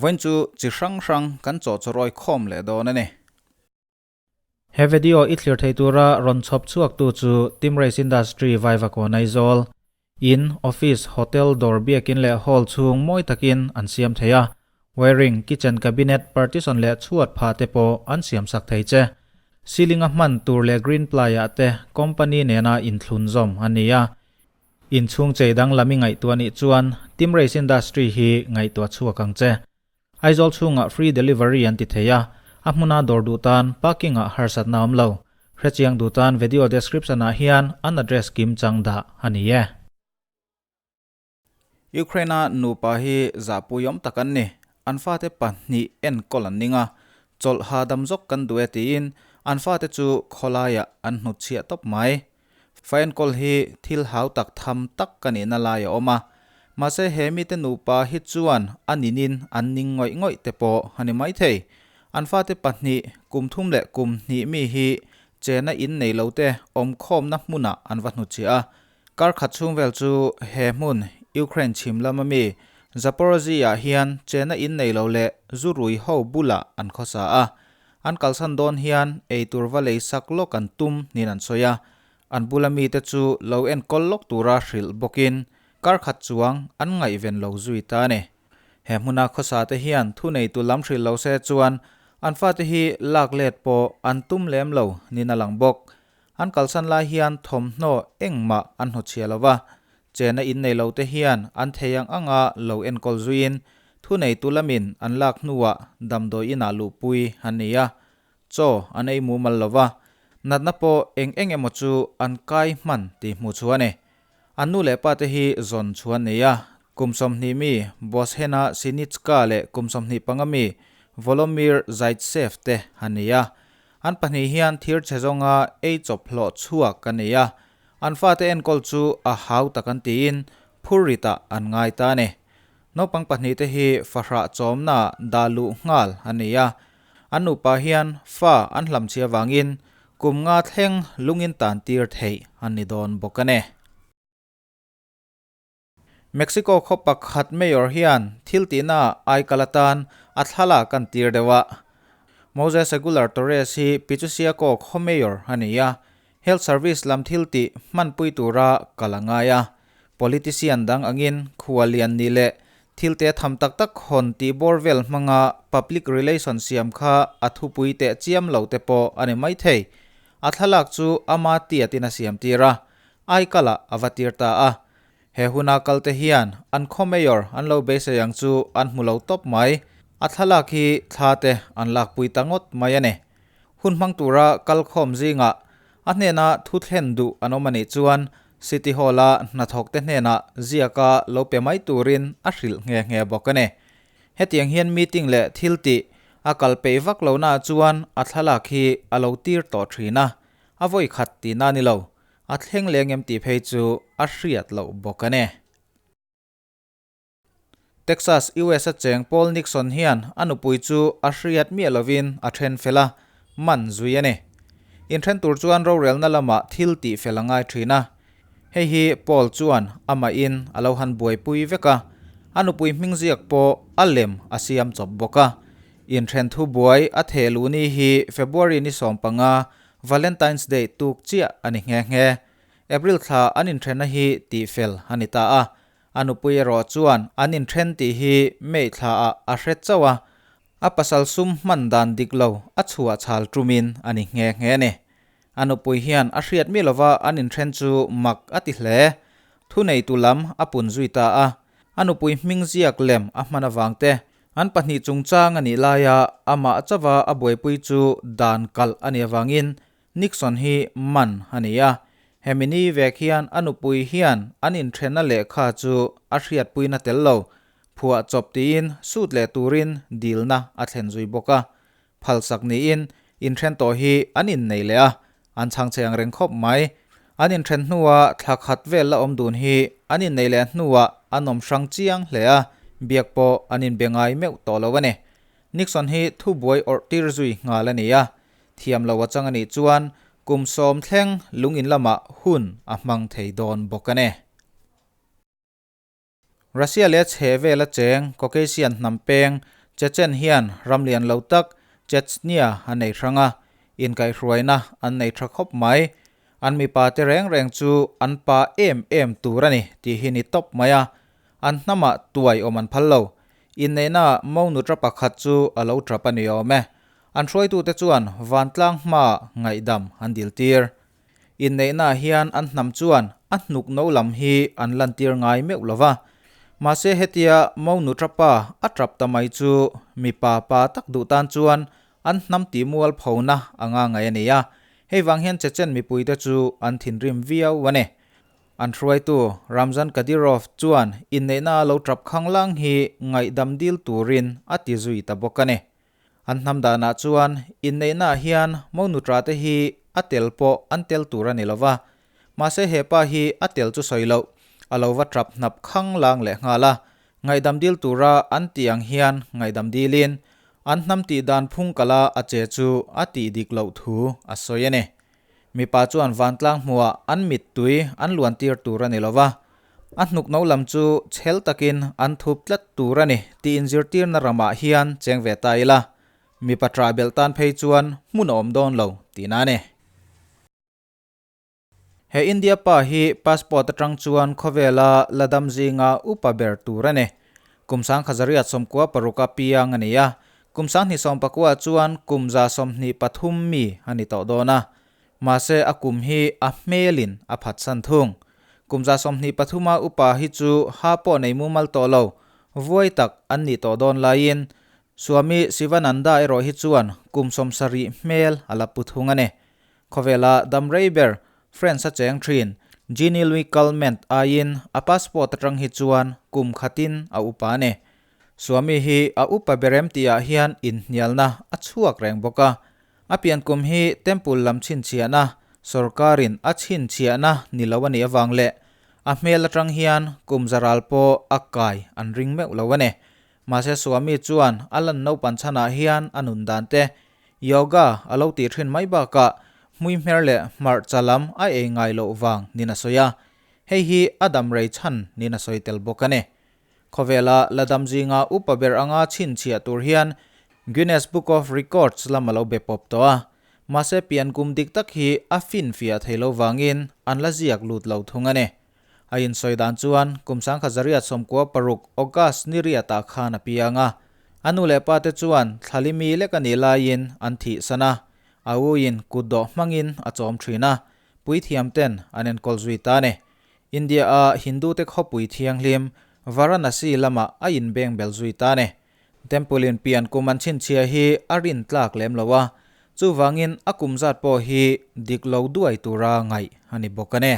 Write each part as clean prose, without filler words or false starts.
Vawiin chu chi hrang hrang kan chawhchawrawi khawm leh dawn a ni. He video i thlir thei tura rawn chhawp chhuaktu chu Team Race Industry Vaivakawn Aizawl In, Office, Hotel, dawr biakin leh Hall chhung mawi takin an siam thei a, Wiring, Kitchen Cabinet, Partition leh chhuat phah te pawh an siam sak thei che. Ceiling a hman tur leh green ply ah te company nena inthlun zawm a ni a. Inchhung chei danglam i ngaihtuah nih chuan Team Race Industry hi ngaihtuah chhuak ang che. Aizawl chhungah free delivery an ti thei a, a hmuna dawr duh tan parking ah harsatna awm lo. Hrechiang duh tan video description ah hian an address kim chang dah a ni e. Ukraine-a nupa hi zahpuiawm tak an ni. An fate pahnih enkawl an ning a, chawlh hahdam zawk kan duh e tiin an fate chu khawlaiah an hnutchhiah tawp mai. Fa enkawl hi thil hau tak tham tak ka nihna lai a awm a, mahse he mite nupa hi chuan a ninin an ning ngawih ngawih te pawh a ni maithei. An fate pahnih, kum thum leh kum hnih mi hi chena in nei lo te awmkhawmna hmunah an va hnutchhiah a. Kar khat chhung vel chu he hmun, Ukraine chhim lama mi, Zaporozhye-ah hian chena in nei lo leh zu rui ho bulah an khawsa a. An kalsan dawn hian eitur va lei sak lawk an tum niin an sawi a, an bula mite chu lo enkawl lawk tura hrilh bawkin kar khat chuang an ngaihven lo zui ta a ni. He hmuna khawsa te hian thuneitu lam hrilh lo se chuan an fate hi lak let pawh an tum lem lo niin a lang bawk. An kalsan lai hian thawmhnaw engmah an hnawtchhiah lo va, Chena innei lo te hian an thei ang anga lo enkawl zuiin thuneitu lamin an lak hnuah damdawi inah luhpui an ni a, chaw an ei mumal lo va, natna pawh eng eng emaw chu an kai hman tih hmuh chu a ni. An nu leh pa te hi zawn chu an nei a, kum 20 mi Boshena Sinitska leh kum 25 mi Volomir Zaitsev te an ni a, an pahnih hian thir chhe zawnga ei chawp hlawh chhuak an nei a, An fate enkawl chu a hau tak an tiin phurritah an ngai ta a ni. Naupang pahnihte hi fahrah chawmnaah dah luh nghal a ni a. An nupa hian fa an hlamchhi avangin kum nga thleng lungin tan tir theih an ni dawn bawk a ni. Mexico khaw pakhat mayor hian thil tihnaah aikal atan a thlalak an tir deuh a. Moses Aguilar Torres hi Pichusiaco khaw mayor a ni a, health service lam thil tih hmanpui tura kal a ngai a. Politician dang angin khua lian nih leh thil te tham tak tak hawn tih bawr vel hmanga public relation siam kha a thupui teh chiam lo te pawh a ni maithei. A thlalak chu ama tiatin a siam tir a, Aikalah a va tir ta a. He huna kalte hian an khaw mayor an lo beisei ang chu an hmu lo tawp mai. A thlalak hi thla te an lakpui ta ngawt mai a ni. Hun hmang tura kalkhawm zingah a hnena thu thlen duh an awm a nih chuan City Hall-a hnathawkte hnenah ziaka lo pe mai turin a hrilh nghe nghe bawk a ni. Hetiang hian meeting leh thil tih a kal peih vak lohnaah chuan a thlalak hi a lo tir tawh thin a, a vawi khat tihna a ni lo. A thleng leng em tih phei chu a hriat loh bawk a ni. Texas, US a cheng Paul Nixon hian a nupui chu a hriat miah lovin a then fel a, man zui a ni. Inthen tur chuan rorelna lamah thil tih fel a ngai thin a. Hei hi Paul chuan amahin a lo han buaipui vek a, a nupui hming ziak pawh a lem a siam chawp bawk a. Inthen thu buai a theh luh ni hi February ni 15, Valentine's Day tuk chiah a ni nghe nghe. April thla an inthenna hi tihfel a ni ta a, a nupui erawh chuan an inthen tih hi May thlaah a hre chauh a, a pasal sum hman dan dik lo a chhuah chhal tumin a ni nghe nghe a ni. A nupui hian a hriat mi lova an inthen chu mak a ti hle. Thuneitu lam a pun zui ta a, a nupui hming ziak lem a hman avang te, An pahnih chungchang a nih laia amah chauha a buaipui chu dan kalh a nih avangin Nixon hi man a ni a. Hemi ni vek hian a nupui hian an inthenna lehkha chu a hriatpuina tel lo, phuah chawp tiin sut leh turin dilna a thlen zui bawk a. Phalsak niin inthen tawh hi an innei leh a, an chhangchhe ang reng khawp mai. An inthen hnua thla khat vel la awm dun hi an innei leh hnuah an awm hrang chiang hle a, biak pawh an inbe ngai meuh tawh lo a ni. Nixon hi thubuai awrh tir zui nghal a ni a, thiam lo a chang a nih chuan kum 10 thleng lungin lamah hun a hmang thei dawn bawk a ni. Russia leh chhe vela cheng Caucasian hnam peng Chechen hian ram lian lo tak Chechnya an nei hrang a, inkaihhruaina an nei tha khawp mai. An mipa te reng reng chu an pa em em tur a ni tih hi ni tawp mai a, an hnamah tuai awm an phal lo. Inneihna Monu tra pakhat chu a lo trap a ni awm e. An hruaitute chuan vantlang hmaah ngaihdam an dil tir. Inneihnaah hian an hnam chuan a hnuk no lam hi an lantir ngai meuh lo va. Mahse hetia Monu trapa a trap ta mai chu mipa pa tak duh tan chuan an hnam tih mualphona anga ngaih a ni a. Hei vang hian Chechen mipuite chu an thinrim viau a ni. An hruaitu Ramzan Kadyrov chuan inneihna a lo tap khanglang hi ngaihdam dil turin a ti zui ta bawk a ni. An hnam danah chuan inneihnaah hian monutra te hi a tel pawh an tel tur a ni lo va, mahse he pa hi a tel chu sawi loh, a lo va tap hnap khanglang leh nghal a. Ngaihdam dil tura an tih ang hian ngaihdam dilin an hnam tih dan phung kala a che chu a tih dik loh thu a sawi a ni. Mipa chuan vantlang hmuhah an mittui an luantir tur a ni lo va, a hnuk no lam chu chhel takin an thup tlat tur a ni tih inzirtirna ramah hian cheng ve ta ila, mipa ṭah belh tan phei chuan hmun a awm dawn lo tihna a ni. He India pa hi passport aṭang chuan khawvela la dam zinga upa ber tur a ni. Kum 1996 a piang a ni a, Kum 2019 chuan kum 23 mi a ni tawh dawn a, mahse a kum hi a hmelin a phatsan thung. Kum 23 a upa hi chu ha pawh nei mumal tawh lo, vuai tak an nih tawh dawn laiin Swami Sivananda erawh hi chuan kum 70 hmel a la pu thung a ni. Khawvela dam rei ber France a cheng thin Jeannie Louis Calment aiin a passport atang hi chuan kum khatin a upa a ni. Swami hi a upa berem tihah hian inhnialna a chhuak reng bawk a. A pian kum hi temple lam chhinchhiahna, sorkarin a chhinchhiahna ni lo a nih avang leh a hmel atang hian kum zaral pawh a kai an ring meuh lo a ni. Mahse Swami chuan a lan naupan chhanah hian a nun dan te, yoga a lo tih thin mai bakah hmuihmer leh hmarcha lam a ei ngai loh vang nin a sawi a. Hei hi a dam rei chhan nin a sawi tel bawk a ni. Khawvela la dam zinga upa ber anga chhinchhiah tur hian Guinness Book of Records lam a lo be pawp tawh a. Mahse pian kum dik tak hi a finfiah thei lo vangin an la ziak lut lo thung a ni. A insawi dan chuan kum 1996 August ni riatah khan a piang a. A nu leh pa te chuan thlali mi lek a nih laiin an thihsan a. A uin kutdawh hmangin a chawm thin a. Puithiam ten an enkawl zui ta a ni. India-a Hindu-te khawpui thianghlim Varanasi lamah a inbeng bel zui ta a ni. Temple-in pian kum an chhinchhiah hi a rin tlak lem lo a, chuvangin a kum zat pawh hi dik lo duai tura ngaih a ni bawk a ni.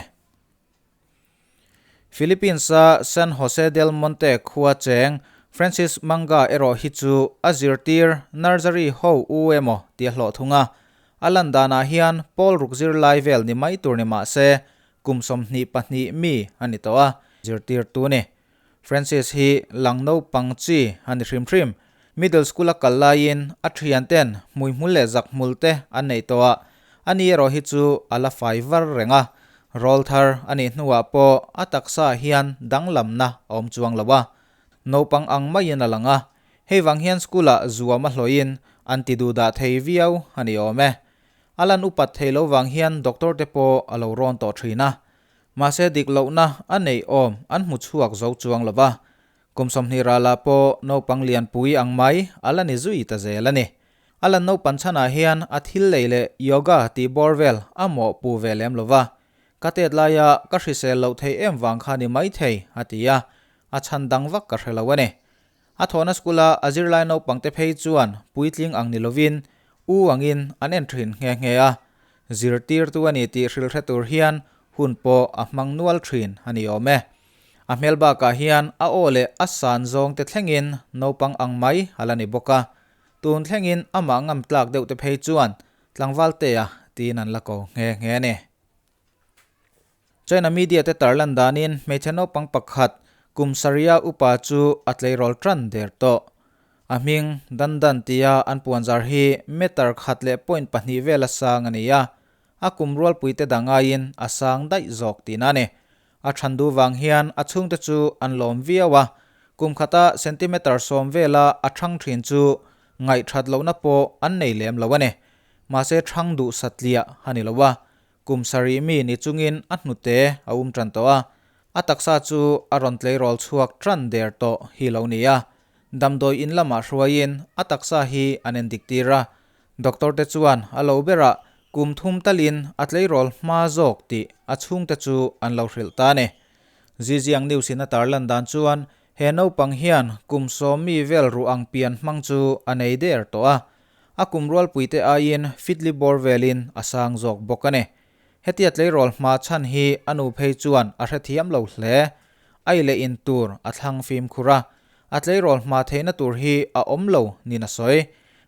Philippines-a San Jose del Monte khua cheng Francis Manga erawh hi chu a zirtir nursery ho u emaw ti a hlawh thung a, a lan danah hian pawl ruk zirlai vel ni mai tur ni mah se Kum 22 mi a ni tawh a, zirtirtu ni. Francis hi lang naupang chi a ni hrim hrim. Middle school a kal laiin a thianten hmuihmul leh zakhmul te an neih tawh a, ani erawh hi chu a la fai var reng a. Rawl thar a nih hnuah pawh a taksa hian danglamna a awm chuang lo a, naupang ang maiin a lang a. Hei vang hian school-ah zuam a hlawhin an ti duhdah thei viau a ni awm e. A lan upat thei lo vang hian doctor te pawh a lo rawn tawh thin a. Mahse dik lohna a neih awm an hmu chhuak zo chuang lo va. Kum 20 ralah pawh naupang lianpui ang mai a la ni zui ta zel a ni. A lan naupan chhanah hian a thil lei leh yoga tih bawr vel a mawhpu ve lem lo va. Ka tet laia ka hrisel loh theih em vang kha ni maithei a ti a, a chhan dang vak ka hre lo a ni. A thawhna school-a a zirlai naupangte phei chuan puitling ang ni lovin u angin an en thin nghe nghe a, zirtirtu a ni tih hrilh hre tur hian hun pawh a hmang nual thin a ni awm e. A hmel bakah hian a aw leh a san zawngte thlengin naupang ang mai a la ni bawk a, tun thlengin amah ngam tlak deuhte phei chuan tlangvaltea tiin an la ko nghe nghe a ni. China media te tarlan danin hmeichhe naupang pakhat kum sarih a upa chu a tleirawl tan der tawh. A hming Dan Dan tia an puanzar hi meter khat leh point pahnih vel a sang a ni a, a kum rualpuite dang aiin a sang daih zawk tihna a ni. A than duh vang hian a chhungte chu an lawm viau a, Kum khata centimeter sawm vela a thang thin chu ngaih that lohna pawh an nei lem lo a ni. Mahse thang duh satliah a ni lo a, kum sarih mi ni chungin a hnute a um tan tawh a, a taksa chu a rawn tleirawl chhuak tan der tawh hi lo ni a. Damdawi in lamah hruaiin a taksa hi an endik tir a, doctor te chuan a lo berah kum thum talin a tleirawl hma zawk tih a chhungte chu an lo hrilh ta a ni. Ziziang News in a tarlan dan chuan he naupang hian kum sawm mi vel ruh ang pian hmang chu a nei der tawh a, a kum rualpuite aiin fitli bawr velin a sang zawk bawk a ni. Hetia tleirawl hma chhan hi a nu phei chuan a hrethiam lo hle. Ai leh in tur a thlang fimkhur a, a tleirawl hma theihna tur hi a awm lo niin a sawi.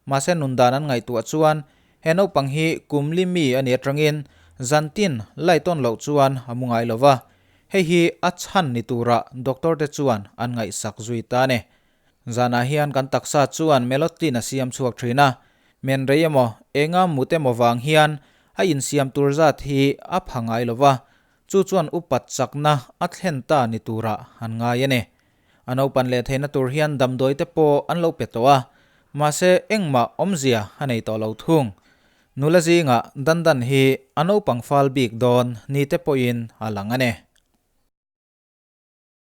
Mahse nundan an ngaihtuah chuan he naupang hi kum li mi a nih atangin zantin light on loh chuan a mu ngai lo va, hei hi a chhan ni tura doctor te chuan an ngaihsak zui ta a ni. Zanah hian kan taksa chuan melatonin a siam chhuak thin a, men rei emaw enga mut emaw vang hian a insiam tur zat hi a pha ngai lo va, chu chuan upat chakna a thlen ta ni tura an ngai a ni. A naupan leh theihna tur hian damdawi te pawh an lo pe tawh a, mahse engmah awmzia a nei tawh lo thung. Nula zingah Dandan hi a naupang fal bik dawn ni te pawhin a lang a ni.